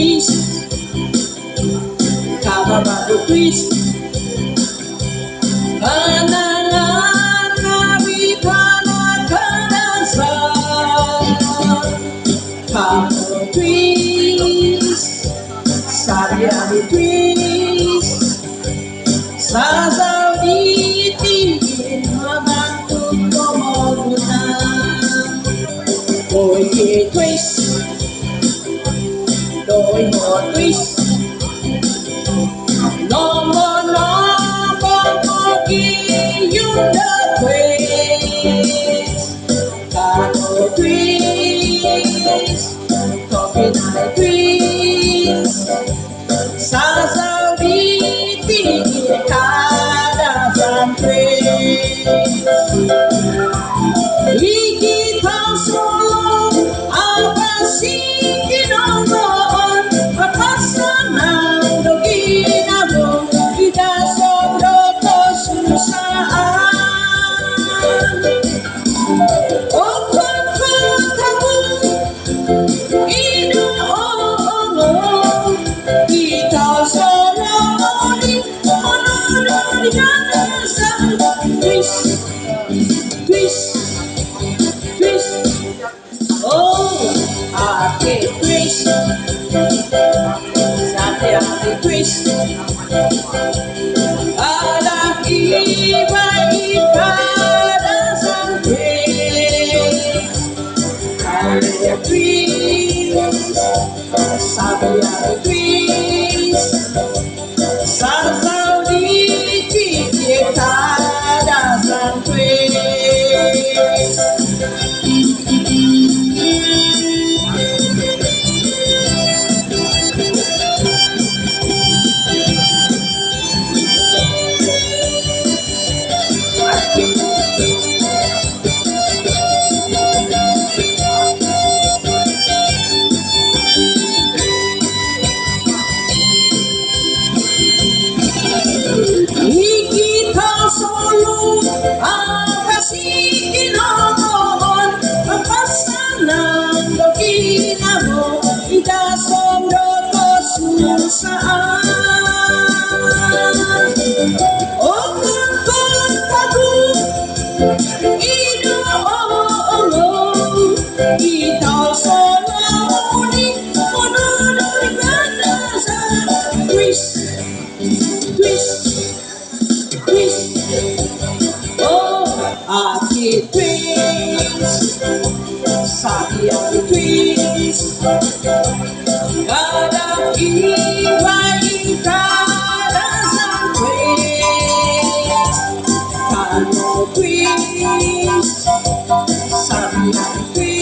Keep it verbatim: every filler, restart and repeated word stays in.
Twist. Kama baru twist. Kanangan kami tanah Kadazan. Kamu twist. Sariari twist. Sazau di tingin mabantu pomogunan. Oye twist. Doi mo twist. Nombo nombo mogi yundo twist. Kano twist. Topinai twist. Sazau di tingin Kadazan twist. Iki tau solo abasi kinongoon, papasanan do ginavo, ida sodo kosusaan. Okon ko tabu, ino ongo, ita solo di, ono do di Kadazan twist. Twist, twist. Oh, ake twist. Sate ake twist. Ada iba iba Kadazan twist. Ada twist. Sate ake twist. Sazau di tingin Kadazan twist. Iki tau solo abasi kinongoon, papasanan do ginavo, ida sodo kosusaan. Okon ko tabu, ino ongo, ita solo di, ono do di Kadazan twist. Twist, twist. Oh, ake twist. Sate ake twist. Ada iba iba Kadazan twist. Kano twist. Sate ake twist.